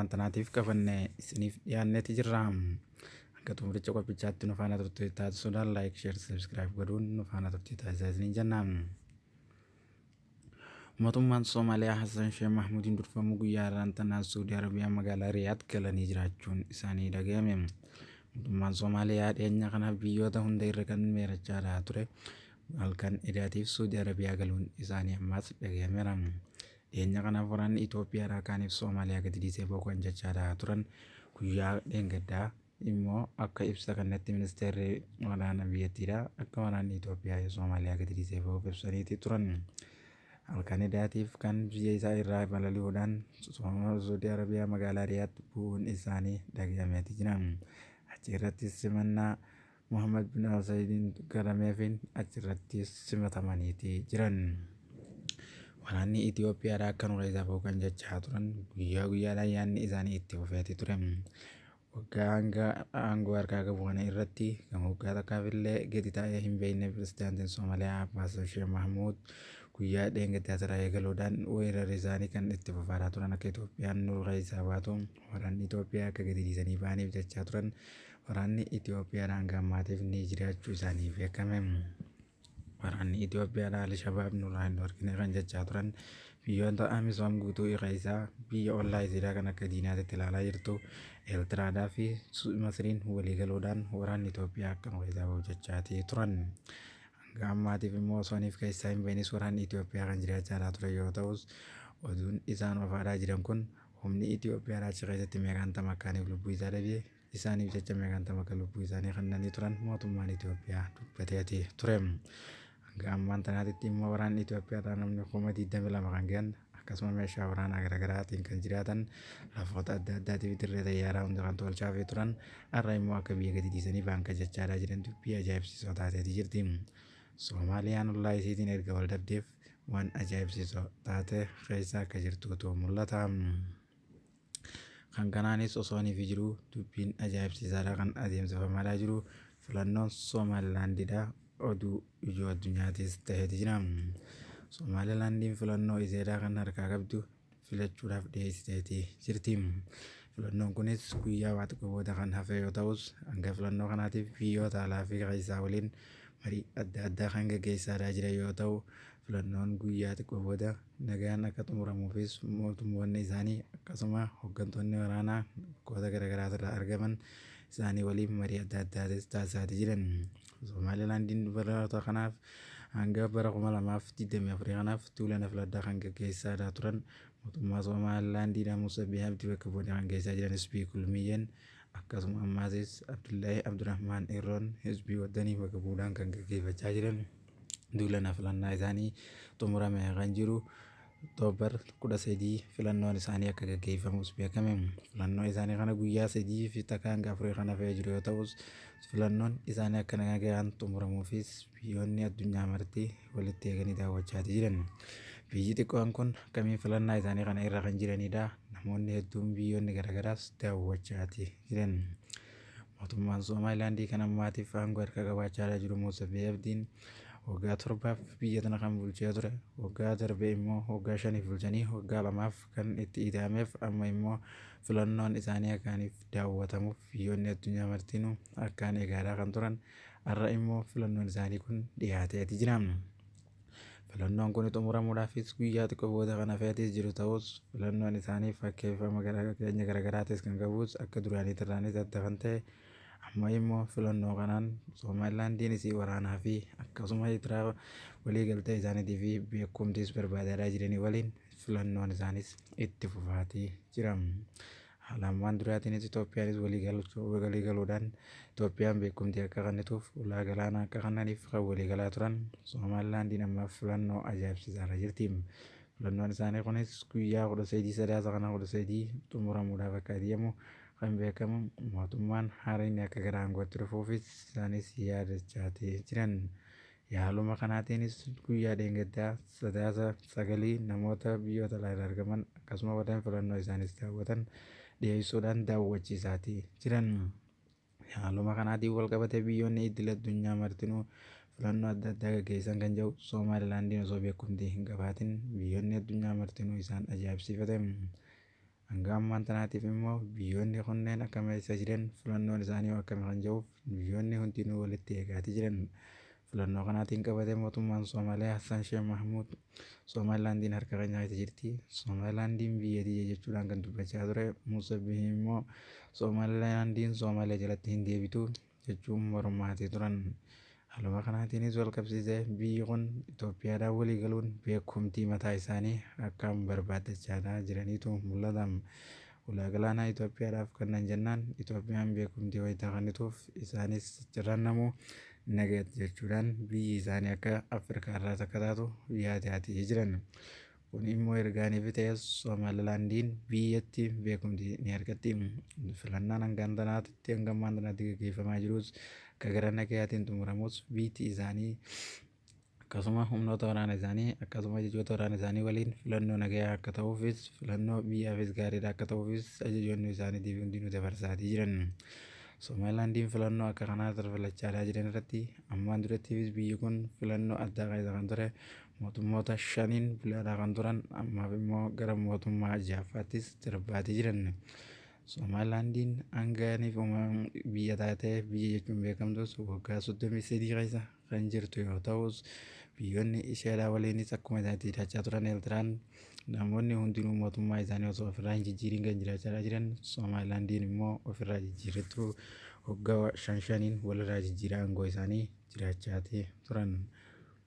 Har'aan tanaatiif qabannee isiniif dhiyaanneeti jirra. Hanga xumuricha qophichaatti nu faana turte taasisuudhaan like, share, subscribe godhuun nu faana turte taasisaa isiniin jenna. Mootummaan Somaaliyaa Hassan Sheekh Mahmuudiin durfamu guyyaa har'aan tanaa Suudii Arabiyaa magaalaa Riyaad galanii jiraachuun isaanii dhaga'ame. Mootummaan Somaaliyaa dhiyeenya kana biyyoota hunda irra kan meerachaa ture halkan edaatiif Suudii Arabiyaa galuun isaanii ammaas dhaga'ameera. Dhiyeenya kanaaf waraanni Itoophiyaadhaa kaaniif Somaaliyaa gadi dhiisee boqon jechaadhaa turan guyyaa dheengaddaa immoo akka ibsa kanatti ministeerri waraana biyyattiidha akka waraanni Itoophiyaa Somaaliyaa gadi dhiisee bahuuf ibsaniiti turan. Halkan edaatiif kan biyya isaa irraa balali'uudhaan Suudii Arabiyaa magaalaa Riyaad bu'uun isaanii dhaga'ameeti jira. Achi irrattis simannaa Muhammad bin Sa'idiin galameefiin achirratti simatamaniiti jiran. Waraanni Itoophiyaadhaa akka nurra isaa kan jechaa turan guyyaa guyyaadhaan yaadni isaanii itti fufeeti ture. Waggaa hanga aangoo harkaa qabu kana irratti kan waggaa takkaaf illee gadi taa'ee hin beekne pirezidaantiin Somaaliyaa Abbas Sheekh Mahmuud guyyaa dheengaddaa irraa eegaluudhaan weerarri isaanii kan itti fufaa turan akka Itoophiyaan nurra isaa baatu waraanni Itoophiyaa akka gadi dhiisanii ba'aniif jechaa turan waraanni Itoophiyaadhaan hanga ammaatiif ni jiraachuu isaanii beekame. Waraanni Itoophiyaadhaa Alshabaab nurraa hin dhorkine kan jechaa turan biyyoota Amisoom guutuu irra isaa biyya ollaa isiidhaa kan akka diinaatti ilaalaa jirtu Eertiraadhaa fi Masriin waliigaluudhaan waraanni Itoophiyaa akka nurra isaa bahu jechaatii turan. Hanga ammaatiif immoo osoo aniif keessaa hin bahinis waraanni Itoophiyaa kan jiraachaa ture yoo ta'us oduun isaan ofaadhaa jiran kun humni Itoophiyaadhaa achi keessatti meeqaan tama akkaaniif lubbuu isaa dhabee isaaniif jecha meeqaan tama akka lubbuu isaanii kennanii turan mootummaan Itoophiyaa dubbateeti ture. Hanga ammaan tanaatitti immoo waraanni Itoophiyaadhaa namni 22,000 kan gahan akkasuma meeshaa waraanaa garaagaraatiin kan jiraatan lafoota adda addaatiif dirree xayyaaraa hunda kan tolchaafii turan har'a immoo akka biyya gadi dhiisanii baanka jechaadhaa jiran dubbii ajaa'ibsiisoo taateeti jirti. Soomaaliyaan ollaa isiitiin erga wal dhabdeef waan ajaa'ibsiisoo taate keessa akka jirtuutu mul'ata. Kan kanaanis osoo aniif jiru dubbiin ajaa'ibsiisaadha kan adeemsifamaadhaa jiru filannoon Somaalilaandidha oduu ijoo addunyaatis ta'eeti jira. Somaalilaandiin filannoo iseedhaa kan harkaa qabdu filachuudhaaf dhiyeessiteeti jirti. Filannoon kunis guyyaa waa xiqqoo booda kan hafe yoo ta'us hanga filannoo kanaatiif biyyoota alaa fi keessaa waliin marii adda addaa kan gaggeessaadhaa jiran yoo ta'u filannoon guyyaa xiqqoo booda nagaan akka xumuramuufis mootummoonni isaanii akkasuma hooggantoonni waraanaa bakkoota garaagaraa irraa argaman isaanii waliin marii adda addaatis taasisaati jiran. Somaalilaandiin baroota kanaaf hanga bara 2024 kanaaf duula na filadhaa kan gaggeessaadhaa turan mootummaa Somaalilaandiidhaan Musa Bihi Abdii bakka bu'anii kan geessaa jiran Hizbii Kulmiyyeen akkasuma ammaasis Abdullaahi Abdurrahmaan Irroon Hizbii Waddanii bakka bu'uudhaan kan gaggeeffachaa jiran duula na filannaa isaanii xumurame kan jiru Oktoobar 13 filannoon isaanii akka gaggeeffamus beekame. Filannoo isaanii kana guyyaa 3 fi takka hanga 4 kan hafee jiru yoo ta'us filannoon isaanii akka nagaan xumuramuufis biyyoonni addunyaa marti walitti eeganii daawwachaati jiran. Biyyi xiqqoon kun akkamiin filannaa isaanii kana irra kan jiranidha. Namoonni hedduun biyyoonni garaagaraas daawwachaati jiran. Mootummaan Somaalilaandii kan ammaatiif aangoo harka qabaachaa jiru Musa Bihi Abdiin waggaa 7f biyya tana kan bulchaa ture. Waggaa darbe immoo waggaa 5f bulchanii waggaa 2f kan itti ida'ameef amma immoo filannoon isaanii akkaaniif daawwatamuuf biyyoonni addunyaa martinuu akkaan eegaadhaa kan turan har'a immoo filannoon isaanii kun dhiyaateeti jira. Filannoon kun xumuramuudhaafis guyyaa xiqqoo booda kan hafeetis jiru ta'us filannoon isaanii fakkeeffama keenya garaagaraatis kan qabus akka duraanii irraanis adda kan ta'e amma immoo filannoo kanaan Somaalilaandiin isii waraanaa fi akkasuma Eertiraa waliigaltee isaaniitii fi beekumtiis barbaadaadhaa jiranii waliin filannoon isaanis itti fufaatii jira. Haalaan duraatiinis Itoophiyaanis waliigaluudhaan Itoophiyaan beekumtii akka kennituuf ulaa galaanaa akka kennaniif kan waliigalaa turan Somaalilaandiin amma filannoo ajaa'ibsiisaarra jirti. Filannoon isaanii kunis guyyaa 13 Sadaasa kana 13 xumuramuudhaaf akka adeemu kan beekamu mootummaan haaraan akka gara aangootti dhufuufis isaanis yaadachaatii jiran. Haaluma kanaatiinis guyyaa dheengaddaa Sadaasa 9 namoota biyyoota alaa irraa argaman akkasuma warreen filannoo isaanis daawwatan dhiyeessuudhaan daawwachiisaatii jiran. Haaluma kanaatiin wal qabatee biyyoonni idil addunyaa martinuu filannoo adda addaa gaggeessan kan jiru Somaalilaandiin osoo beekumtii hin qabaatin biyyoonni addunyaa martinuu isaan ajaa'ibsiifate. Hanga ammaan tanaatiif immoo biyyoonni kunneen akkam eessa jiran, filannoon isaanii akkam kan jedhuuf biyyoonni hundinuu walitti eegaatii jiran. Filannoo kanaatiin qabatee mootummaan Soomaaliyaa Hassan Sheekh Mahmuud Somaalilaandiin harka keenya keessa jirti, Somaalilaandiin biyya tiyya jechuudhaan kan dubbachaa ture. Muuse Bihi immoo Somaalilaandiin Soomaaliyaa jalatti hin deebitu jechuun mormaatii turan. Haaluma kanaatiinis wal qabsiisee biyyi kun Itoophiyaadhaan walii galuun beekumtii mataa isaanii akkaan barbaaddachaa jiraniitu mul'ata. Ulaa galaanaa Itoophiyaadhaaf kennan jennaan Itoophiyaan beekumtii wayitaa kennituuf isaanis cirrannamu nagaatti jechuudhaan biyyi isaanii akka Afrikaa irraa akka taatu yaadaatii jiran. Kun immoo ergaaniif ta'e Somaalilaandiin biyyatti beekumtii ni argatti. Filannaan hanga tanaatti hanga ammaan tanaatti gaggeeffamaa jirus akka gara nagayaatiin xumuramus, biyyi isaanii akkasuma humnoota waraana isaanii akkasuma ajajoota waraana isaanii waliin filannoo nagayaa akka ta'uufis, filannoo biyyaafis gaariidha akka ta'uufis ajajoonni isaaniitiif hundinuu dabarsaatii jiran. Somaalilaandiin filannoo akka kanaa filachaa jiran irratti ammaan durattiifis biyyi kun filannoo addaa keessa kan ture, mootummoota shaniin bulaadhaa kan turan, ammaaf immoo gara mootummaa ja'affaattis darbaatii jiran. Somaalilaandiin hanganiif biyya taatee biyya jechuun beekamtus waggaa 33 keessa kan jirtu yoo ta'us, biyyoonni isheedhaa waliinis akkuma isaaniitti jiraachaa turan. Eertiraan namoonni hundinuu mootummaa isaanii osoo ofirraa hin jijjiirin kan jiraachaa jiran, Somaalilaandiin immoo ofirraa jijjiirrattu waggaa shan shaniin walirraa jijjiiraa aangoo isaanii jiraachaatii turan.